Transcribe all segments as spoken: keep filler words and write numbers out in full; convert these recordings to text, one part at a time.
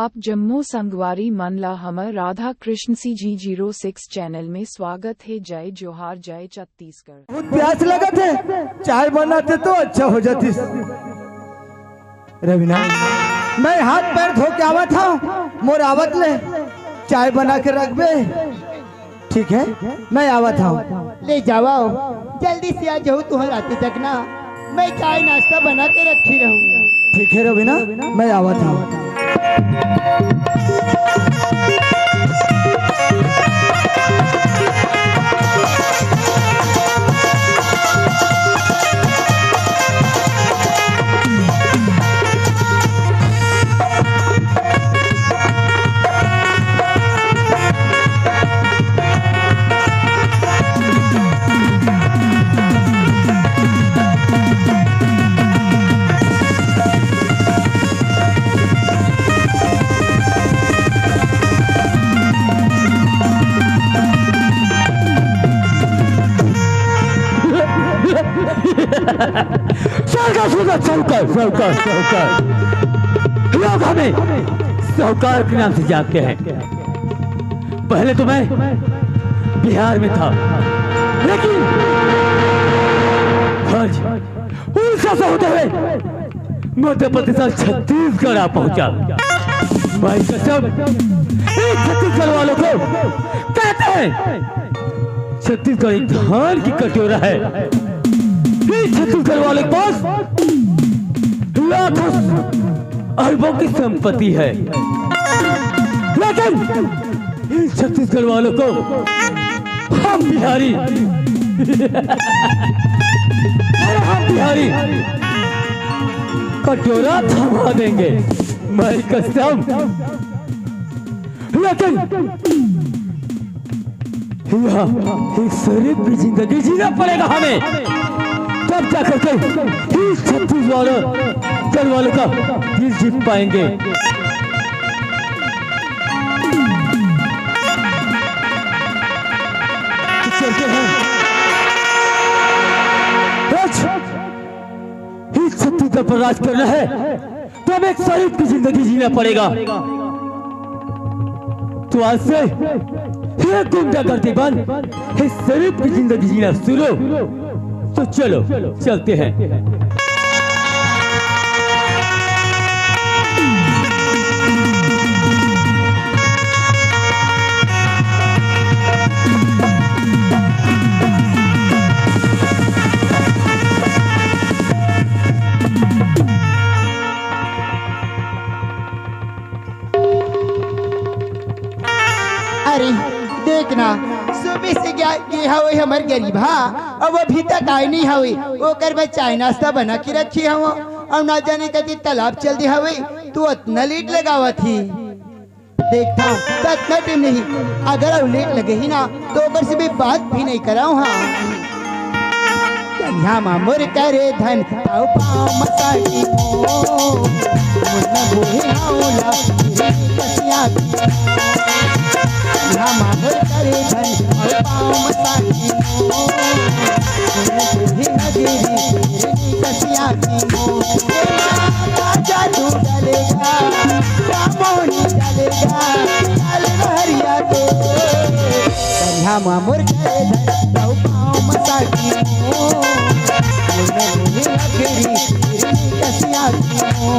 आप जम्मो संगवारी मन ला हमर Radha Krishna C G zero six channel में स्वागत हे। जय जोहार, जय छत्तीसगढ़। बहुत प्यास लगत हे, चाय बनाते तो अच्छा हो जातिस। रवीना, मैं हाथ पैर धो के आवत हंव, मोर आवत ले चाय बना के रखबे। ठीक है, मैं आवत हंव। ले जावव, जल्दी से आ जाहू, तुंहर आते तक ना मैं चाय नाश्ता बना के रखे रहूं। ठीक है रवीना, मैं आवत हंव। साहूकार, साहूकार, साहूकार, साहूकार, साहूकार। लोग हमें साहूकार के नाम से जानते हैं। पहले तो मैं बिहार में था, लेकिन आज उड़ीसा से होते हुए मध्य प्रदेश और छत्तीसगढ़ आ पहुंचा। भाई कसम, इन छत्तीसगढ़ वालों को कहते हैं, छत्तीसगढ़ एक धान की कटोरा है। इन छत्तीसगढ़ वालों के पास लाखों अरबों की संपत्ति है, लेकिन इन छत्तीसगढ़ वालों को हम बिहारी, अरे हम बिहारी कटोरा थमा देंगे, मैं कसम। लेकिन यहाँ एक शरीफ की जिंदगी जीना पड़ेगा हमें, तब जाकर के इस छत्तीसगढ़ वालों, गढ़ वालों का दिल जीत पाएंगे। चलते हैं। आज इस छत्तीसगढ़ पर राज करना है, तो हमें एक शरीफ की जिंदगी जीना पड़ेगा। तो आज से ये गुंडागर्दी बंद, ये शरीफ की जिंदगी जीना शुरू। तो चलो, चलते हैं। अरे देख ना, सुबह से गया, गे हवे हमर गरीब, हाँ, अब अभी तक आए नहीं हवे। ओकर बर चाय नाश्ता बना के रखे हवं, अउ ना जाने कति तालाब चल दे हवे, तू अतना लेट लगावत ही। देखता हूँ, तो अतना टाइम नहीं, अगर अउ लेट लगे ही ना, तो ओकर से भी बात भी नहीं कराऊँ, हाँ। कन्हा मा मोर करे धन, अउ पाँव मसाटी मो, मुन्ना मोहे हौला, रे कसिया की। कन्हा मा मोर करे धन, अउ पाँव मसाटी मो, मुन्ना मोहे हगरी, रे कसिया की मो। राजा तू डलेगा, रामोनी डलेगा, लाल लहरिया तो। कन्हा मा मोर करे धन, अउ पाँव मसाटी मो। मुन्ना मोहे हगरी, रे कसिया की मो।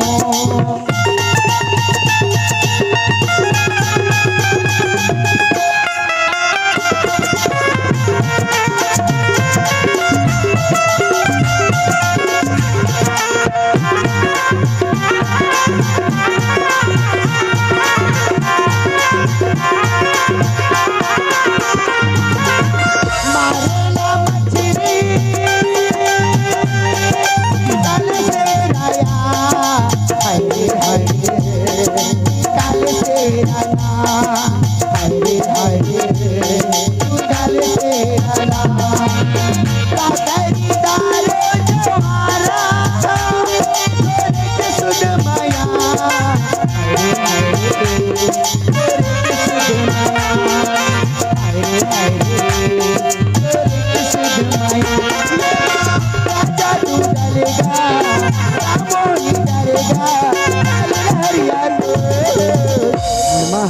मारेला मछरी।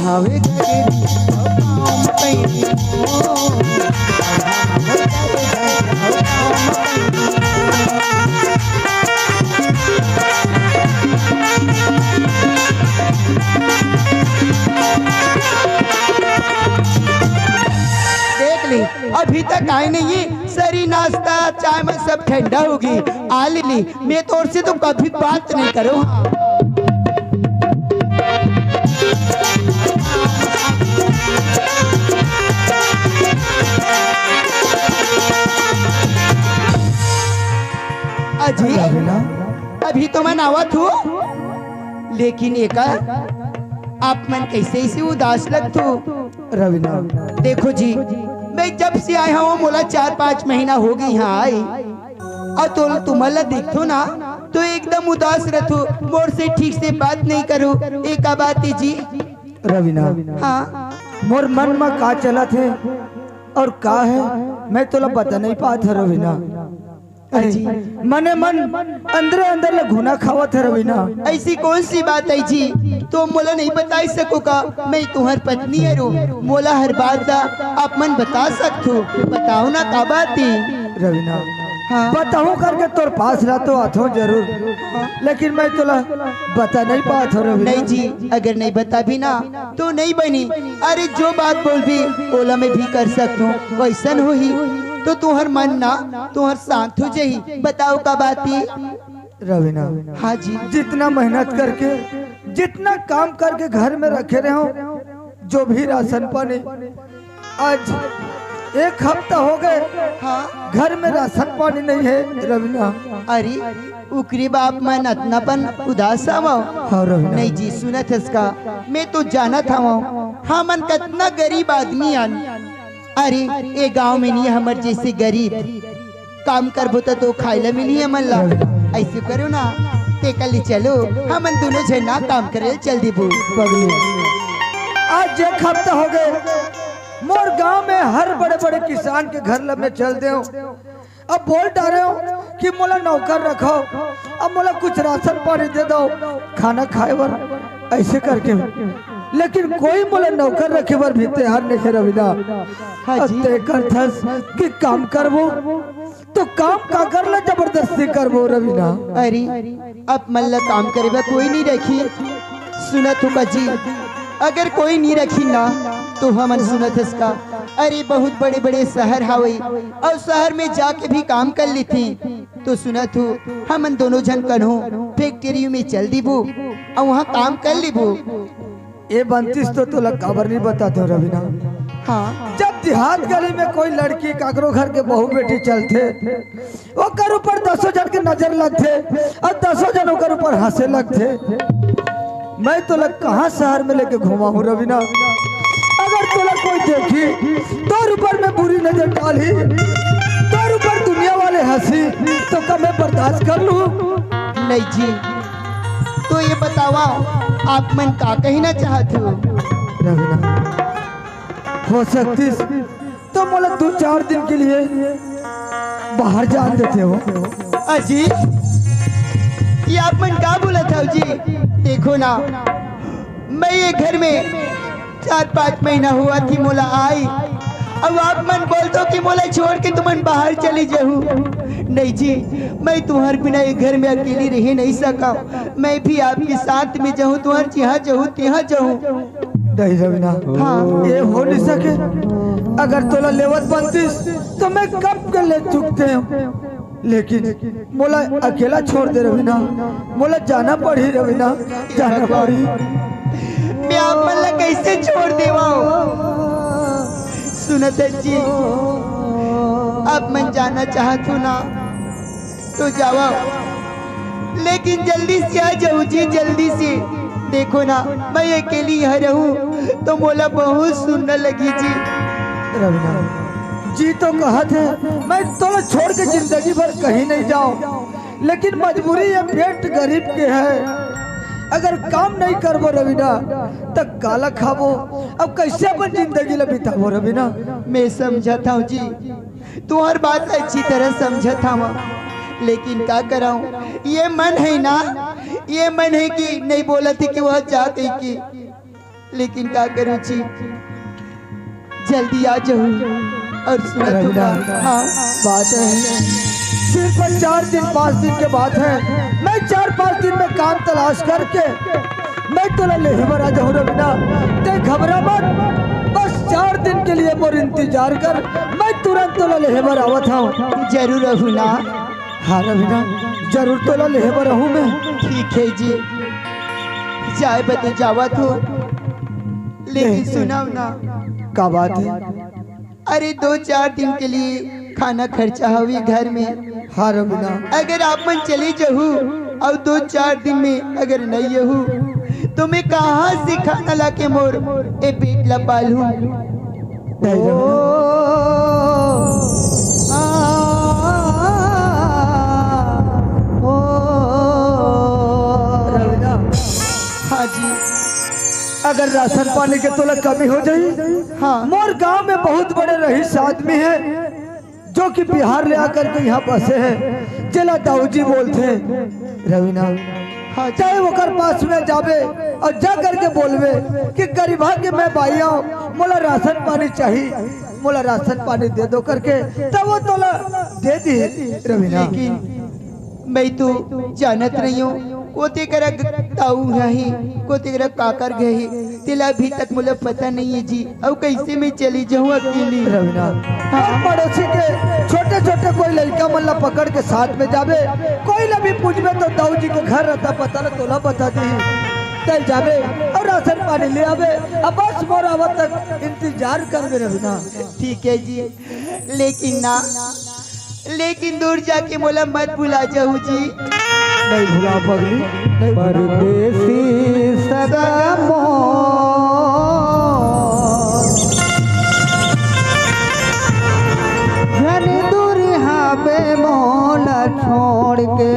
देख ली, अभी तक आए नहीं, सरी नाश्ता चाय में सब ठंडा होगी। आ ली ली, मैं तोर से तो कभी बात नहीं करूँ। अजी, अभी तो मैं नहावत हूँ, लेकिन एकर आप मन कैसे इसे उदास लगथो? रवीना। देखो जी, मैं जब से आए हूँ, मोला चार पाँच महीना हो गई यहाँ आई, और तो तुम्हारा देखो ना, तो एकदम उदास रथो, मोर से ठीक से बात नहीं करो, एक बात है जी। रवीना। हाँ। मोर मन में का चलत है और का है, मैं तोला बता नहीं पात है रवीना। अरे, मने मन अंदरे अंदर ले घुना खावत है रवीना। ऐसी कौन सी बात है जी, तो मोला नहीं बताई सको का? मैं तुम्हार पत्नी है रो, मोला हर बात ला आप मन बता सकथो। बताओ ना का बात है? रवीना। हाँ। बताऊं करके तोर पास ला तो आथो जरूर, हाँ। लेकिन मैं तोला बता नहीं पात हो रवीना। नहीं जी, अगर नहीं बता भी ना तो नहीं बनी। अरे जो बात बोल भी, ओला मैं भी कर सकथो, वैसन होही तो तुहर मन ना, तुहर शांत हो जाही। बताओ का बात ही? रवीना। हाँ जी। जितना मेहनत करके, जितना काम करके घर में रखे रहे हो, जो भी राशन पानी, आज एक हफ्ता हो गए, हाँ। घर में राशन पानी नहीं है रवीना। अरे, उकरी बाप मन अतना पन उदास हवव। हाँ रवीना। नहीं जी, सुनत हस का, मैं तो जानत हवं, हमन कतना गरीब आदमी आन। अरे, ए गांव में नहीं हमर जैसे गरीब काम करबो त तो खाए ला मिलही हमन ला। ऐसे करो ना, तेकर ले चलो, हमन दोनों झन ना काम करे चल देबो। पगली, आज एक हफ्ता हो गए, मोर गांव में हर बड़े बड़े किसान के घर ला मैं चल देव। अब बोल डारे हो कि मोला नौकर रखो, अब मोला कुछ राशन पानी दे दो, खाना खाए बर, ऐसे करके। लेकिन कोई मोला नौकर रखे बर भी तैयार नहीं है रवीना। हाँ जी। अब तय करथस कि काम करबो, तो काम काकर ला जबरदस्ती करबो रवीना? अरे, अब मन ला काम करे बर कोई नहीं रखी। सुनत हो का जी, अगर कोई नहीं रखी ना, तो हमन सुनत हस का, अरे, बहुत बड़े-बड़े शहर हावई, अउ शहर में जाके भी काम कर लेथी। तो सुनत हो, हमन दोनों झन कन्हो फैक्ट्री में चल दीबो, अउ वहाँ काम कर लेबो। ए बनतीस तो तोला काबर नहीं बताते हो रवीना? हाँ। जब देहात गली में कोई लड़की काकरो घर के बहू बेटी चलथे, ओकर ऊपर दसों झन के नजर लगथे अउ दसों झन ओकर ऊपर हंसे लगथे। मैं तोला कहाँ शहर में लेके घुमाहूँ रवीना? अगर तोला कोई देखी, तोर ऊपर में बुरी नजर डालही, तोर ऊपर दुनिया वाले हंसी, तो का मैं बर्दाश्त कर लूँ? नहीं जी, तो ये बतावा, आप मन का कहना चाहत हो? रवीना, हो सकतीस तो मोला दो चार दिन के लिए बाहर जान देते हो। अजी, ये आप मन का बोलत हो जी? देखो ना, मैं ये घर में चार पाँच महीना हुआ थी मोला आई, अब आप मन बोलते हो कि मोला छोड़ के तुमन बाहर चली जाहू। नहीं जी, मैं तुम्हारे बिना ये घर में अकेली रह नहीं सका। मैं भी आपके साथ में जाहूँ, तुम्हारे जहाँ जाहूँ, तहाँ जाहूँ। नहीं रवीना, हाँ। ये हो नहीं सके। अगर तोला लेवत बनतीस तो मैं कब के ले चुकते हूँ, लेकिन मोला अकेला छोड़ दे रवीना, मोला जाना पड़ही रवीना, जाना पड़ही। मैं आप मन ला कैसे छोड़ देवाओ? सुनत जी, आप मन जाना चाहत हो ना, तो जावा, लेकिन जल्दी से आ जाओ जी, जल्दी से। देखो ना, मैं अकेली यहाँ रहूँ तो मोला बहुत सुन्ना लगी जी। रवीना, जी तो कहत है, मैं तोला छोड़ के जिंदगी भर कहीं नहीं जाओ, लेकिन मजबूरी ये पेट गरीब के है। अगर काम नहीं करबो रवीना, त काला खाबो, अब कैसे अपन जिंदगी ला बिताबो रवीना? मैं समझत हूँ जी, तुम्हार बात अच्छी तरह समझत हूँ, लेकिन का कराऊँ, ये मन है ना, ये मन है कि नहीं बोलत है कि वह जात है कि लेकिन का करूँ जी, जल्दी आ जाऊँ। और सुना तो रविना, हाँ। बात है, सिर्फ चार दिन, पाँच दिन के बात है। मैं चार पाँच दिन में काम तलाश करके मैं तोला लेहे बर आ जाऊँ रविना। ते घबरा मत, बस चार दिन के लिए मोर इंतजार कर, मैं तुरंत तोला लेहे बर आवत हूँ। जरूर रहू ना। हाँ रविना, जरूर तोला लेहे बर आहूँ मैं। ठीक है जी, जाए बर तो जावत हो, लेकिन नहीं। सुनव ना। का बात है? अरे, दो चार दिन के लिए खाना खर्चा हवे घर में। हाँ रविना। अगर आप मन चले जहू और दो चार दिन में अगर नहीं आहू, तो मैं कहाँ से खाना लाके मोर ए पेट ला पालहूँ? नहीं रविना। रविना। हाँ जी। अगर राशन पानी के तोला कमी हो जाही, हाँ। मोर गांव में बहुत बड़े रईस आदमी हे, जो कि बिहार ले आकर के यहाँ बसे हे, जेला दाऊ जी बोलथे रविना। हाँ जी। तैं ओकर पास में जाबे और जा करके बोलबे कि गरीबा के मैं बाई आंव, मोला राशन पानी चाही, मोला राशन पानी दे दो करके, तब वो तोला दे दिही रविना। लेकिन मैं तो जानत नइ हों, कोते करा ग-, दाऊ हे, कोते करा काकर गे हे, तेला अभी तक मोला पता नइ हे जी। अउ कइसे मैं चली जाहूँ अकेली? रविना, हाँ। पड़ोसी के छोटे-छोटे कोई लइका मन ला पकड़ के साथ में जाबे, कोई ला भी पूछबे तो दाऊ जी के घर रहता पता ला तोला बता दिही। तैं जाबे अउ राशन पानी ले आबे, अब बस मोर आवत तक इंतजार करबे रविना। ठीक हे जी, लेकिन ना, लेकिन दूर जाके मोला मत भुला जाहू जी। नइ भुलांव पगली, नइ भुलांव। परदेसी सगा मोर, झन दूरिहा बे मोला छोड़ के।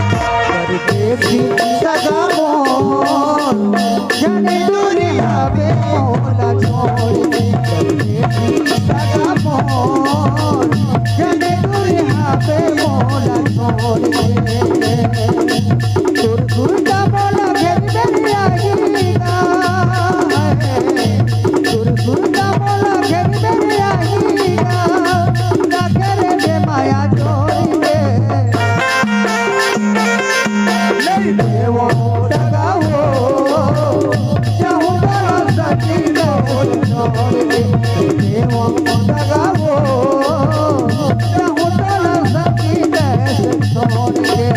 परदेसी सगा मोर, झन दूरिहा बे मोला छोड़ के। परदेसी सगा मोर, झन दूरिहा बे मोला छोड़ के। तोर सुरता मोला घेर घेर आही गा, तोर सुरता मोला घेर घेर आही गा, राखे रे बे माया जोड़ी के। नइ देवंव दगा हो, जाहूँ तोला सती डोल छोड़ के। नइ देवंव दगा हो, जाहूँ तोला सती डोल छोड़ के।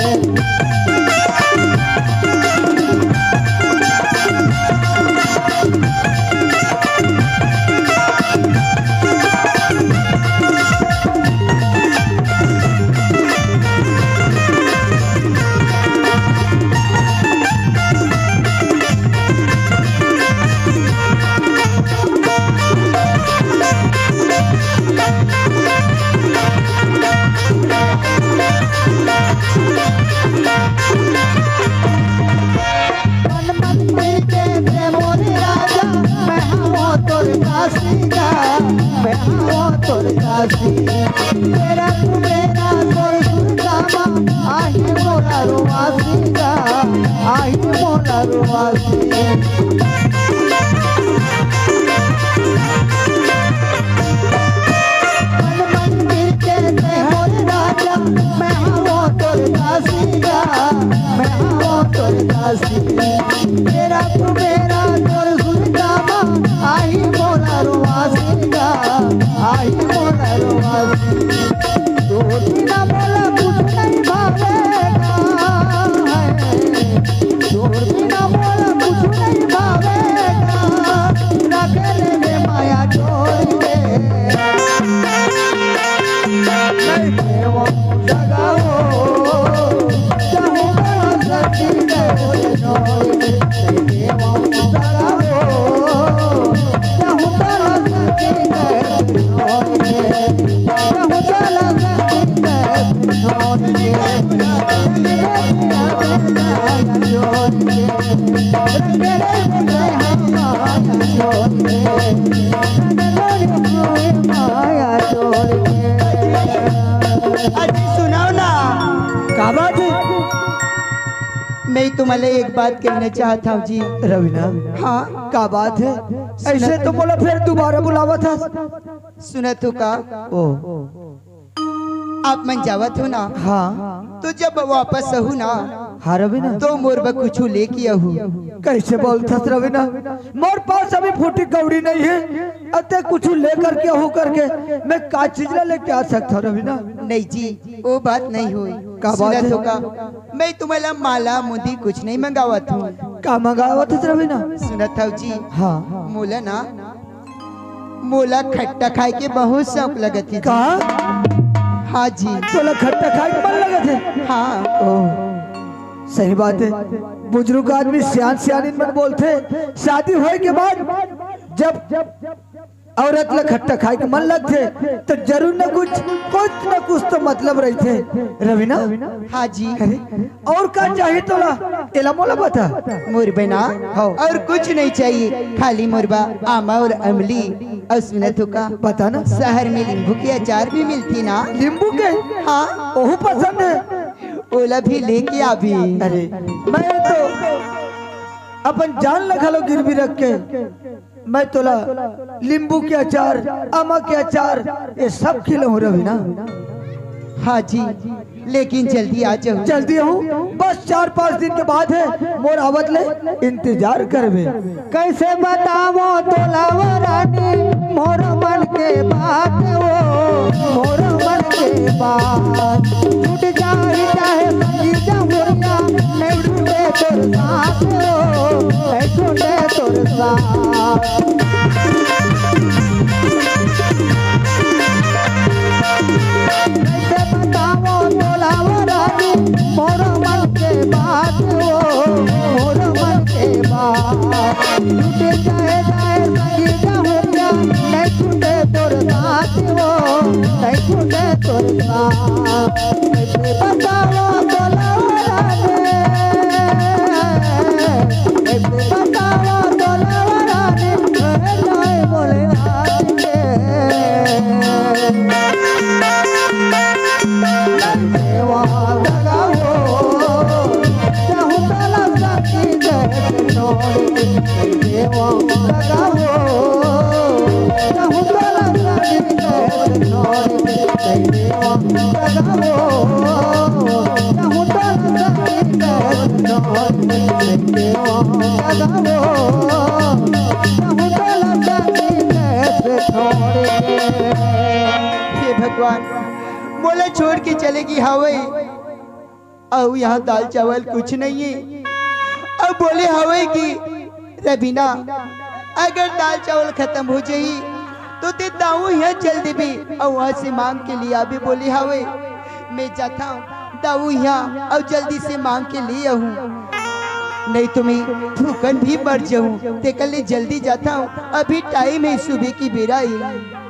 मन मंदिर के ते मोर राजा, मैं हवं तोर दासी गा, मैं हवं तोर दासी। तेरा तू मेरा तोर सुरता मा, आही मोला रुवासी गा, आही मोला रुवासी। मन मंदिर के ते मोर राजा, मैं हवं तोर दासी गा, मैं हवं तोर दासी। तेरा तू मेरा तोर सुरता मा, आही मोला रुवासी गा, आही मोला रुवासी। तोर बिना मोला कुछ नहीं भावेगा, तोर बिना मोला कुछ नहीं भावेगा, राखे रे बे माया जोड़ी के। नइ देवंव दगा हो, जाहूँ तोला मैं एक बात कहना चाहत हूँ जी। रवीना, हाँ। का बात है? अइसे तो मोला फेर दुबारा बुलावत हस। सुनत हो का? ओ। आप मन जावत हो ना? हाँ। तो जब वापस आहू ना, हाँ रवीना। तो मोर बर कुछु लेके आहू। कइसे बोलथस रवीना? मोर पास अभी फूटी कौड़ी नइ हे, अते कुछु लेकर के आहू करके मैं का चीज ला लेके आ सकत हूँ रवीना? नहीं जी, वो बात नहीं होय। का बात सुनत हे? हो का? मैं तुम्हारा माला मुंदी कुछ नहीं मंगावत हूँ। का मंगावत हस रवीना? सुनत हव जी? हाँ। मोला ना, मोला खट्टा खाए के बहुत शौक लगत हे जी। का? हाँ जी। तोला खट्टा खाए के मन लगत हे? हाँ। ओह, सही बात हे। बुजुर्ग आदमी सियान सियानिन मन बोलथे, शादी होए के बाद जब औरत ला खट्टा खाए के मन लगथे, तो जरूर न कुछ, कुछ न कुछ तो मतलब रहिथे। रवीना? हाँ जी। अरे, और का चाही तोला? एला मोला बता। मोर बना, हाँ। और कुछ नहीं चाहिए, खाली मोर बर आमा और अमली। और सुनत हो का? बता ना। शहर में नींबू के अचार भी मिलथे ना। नींबू के? हाँ। ओहू पसंद हे। ओला भी लेके आबे। अरे, मैं तो अपन जान ला घलो गिरवी रख के मैं तोला नींबू के अचार, आमा के अचार, ये सब खिलाहूँ रवीना। हाँ जी, लेकिन जल्दी आ जाहू। जल्दी आहू, बस चार पाँच दिन के बाद हे, मोर आवत ले इंतजार करबे। कइसे बतावों तोला वो रानी, मोर मन के बात वो, मोर मन के बात। छूट जाही चाहे संगी जमुरिया, नहीं छूटे तोर साथ वो, नहीं छूटे तोर साथ। कइसे बतावों तोला वो रानी, मोर मन के बात वो, मोर मन के बात। छूटे चाहे जाए संगी जमुरिया, नहीं छूटे तोर साथ वो, नहीं छूटे तोर साथ। कइसे बतावों तोला वो रानी, कइसे बतावों तोला वो रानी, नहीं बोले आके। हे भगवान, मोला छोड़ के चले गे हवय, अउ यहाँ दाल चावल कुछ नहीं हे। अउ बोले हवय कि रवीना, अगर दाल चावल खतम हो जाही, तो तें दाऊ यहाँ चल देबे, अउ वहाँ से मांग के ले आबे बोले हवय। मैं जाथंव दाऊ यहाँ, अउ जल्दी से मांग के ले आहूँ, नहीं तो मैं भूखन भी मर जाहूँ। तेकर ले जल्दी जाथंव, अभी टाइम हे, सुबह के बेरा हे।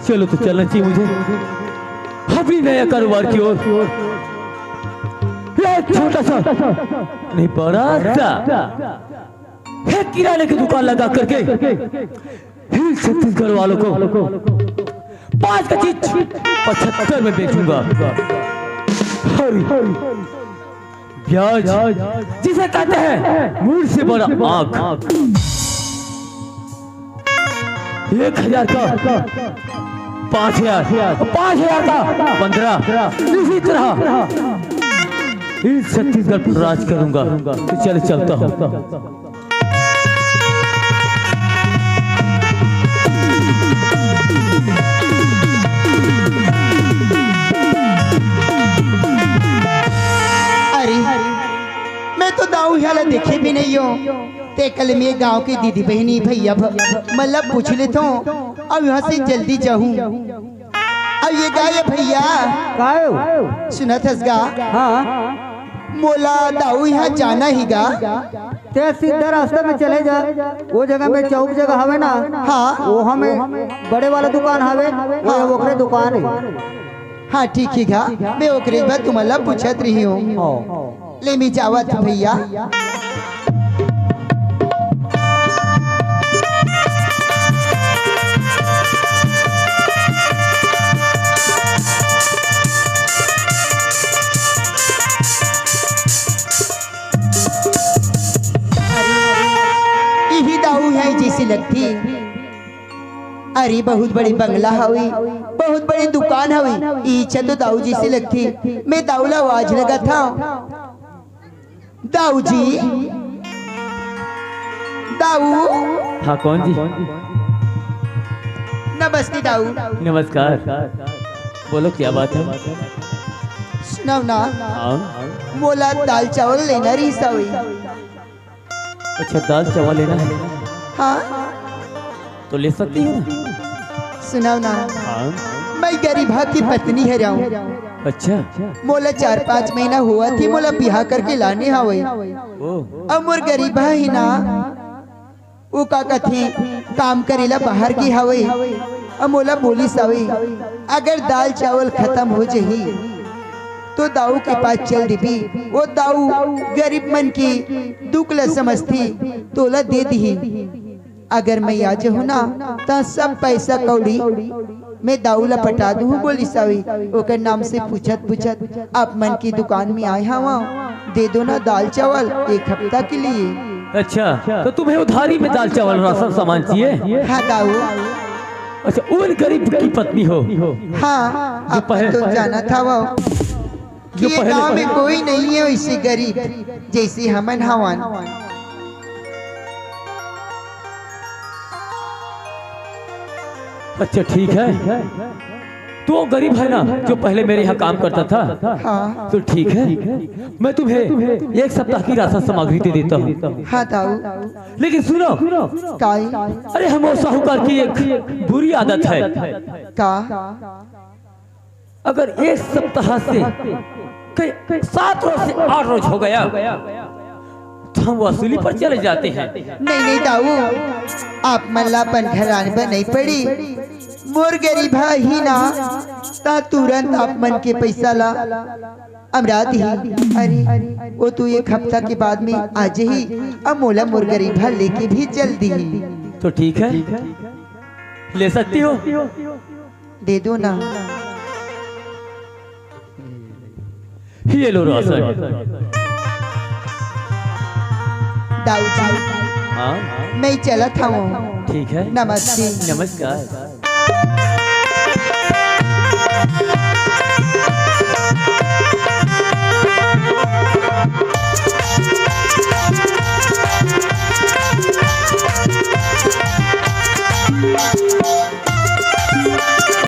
चलो तो चलना चाहिए मुझे अपनी नया कारोबार की ओर। एक छोटा सा, नहीं, बड़ा सा एक किराने की दुकान लगा करके हिल छत्तीसगढ़ वालों को पाँच का चीज पचहत्तर में बेचूंगा। हरी ब्याज, जिसे कहते हैं मूड़ से बड़ा आंख। एक हजार का पाँच हजार, पाँच हजार का पन्द्रह, इसी तरह इस छत्तीसगढ़ पर राज करूंगा। तो चल, चलता हूँ। अरे, मैं तो दाऊ ह्याला देखे भी नहीं हूँ। ते कल में गांव के दीदी बहनी भैया भ-, मतलब पूछ लेता हूँ। अब यहाँ से जल्दी जाऊँ। अब ये गा ये भैया। कायो? सुनत हस गा? हाँ। मोला दाऊ इहाँ जाना ही गा। ते सीधा रास्ता में चले जा, वो जगह में चौक जगह हवे ना, हाँ। वो हमें बड़े वाला दुकान हवे, वो हाँ। ओकरे दुकान है। हाँ, ठीक ही गा, मैं ओकरे बाद तुम्हारा पूछत रही हूँ। हाँ। ले, मैं जावत हूँ भैया। इही दाऊ है जैसे लगती। अरे, बहुत बड़े बंगला हवे, बहुत बड़े दुकान हवे। इच्छा तो दाऊ जैसे लगती। मैं दाऊ ला आवाज लगात हूँ। दाऊ जी, दाऊ। हाँ, कौन जी? नमस्ते दाऊ। नमस्कार। बोलो, क्या बात है? सुनाओ ना। हाँ। मोला दाल चावल लेना रही सवी। अच्छा, दाल चावल लेना है? हाँ। तो ले सकती हो ना। सुनाओ ना। हाँ। मैं गरीबा की पत्नी हरंव। अच्छा। मोला चार पाँच महीना होवत ही, मोला बिहा करके लाने हवे। ओ। अब मोर गरीबा ही ना, वो का कथे, काम करेला बाहर गे हवे। अब मोला बोलिस हवे, अगर दाल चावल खत्म हो जही तो दाऊ के पास चल देबी। वो दाऊ गरीब मन के दुख ल समझथे, तोला दे दिही। अगर मैं आ जाहूँ ना, त सब पैसा कौड़ी मैं दाऊ ला पटा दूँ, बोलिस हवे। ओकर नाम से पूछत पूछत आप मन की दुकान में आए हवं, दे दो ना दाल चावल एक हफ्ता के लिए। अच्छा, तो तुम्हें उधारी में दाल चावल राशन सामान चाहिए? हाँ दाऊ। अच्छा, उन गरीब की पत्नी हो? हाँ, जो आप पहले तो जानत हवव कि जो ये पहले गांव में कोई नहीं है वैसे गरीब जैसे हमन हवन। अच्छा, ठीक है। तो वो गरीब है ना, जो पहले मेरे यहाँ काम करता था? हाँ। तो ठीक है, मैं तुम्हें एक सप्ताह की राशन सामग्री दे देता हूँ। हाँ दाऊ। लेकिन सुनो, काई? अरे, हम वो साहूकार की एक बुरी आदत है। का? अगर एक सप्ताह से कई सात रोज से आठ रोज हो गया, तो हम वसूली पर चले जाते हैं। नहीं, नहीं दाऊ, आप मन ला अपन घर आने बर नहीं पड़ी। मोर गरीबा ही ना, त तुरंत आप मन के पैसा ला अमरा दिही। अरे, वो तो एक हफ्ता के बाद में आ जही। अब मोला मोर गरीबा लेके भी चल दिही। तो ठीक है, ले सकती हो। दे दो ना। ये लो राशन। दाऊ जी, हाँ? मैं चलत हवं। ठीक है। नमस्ते। नमस्कार।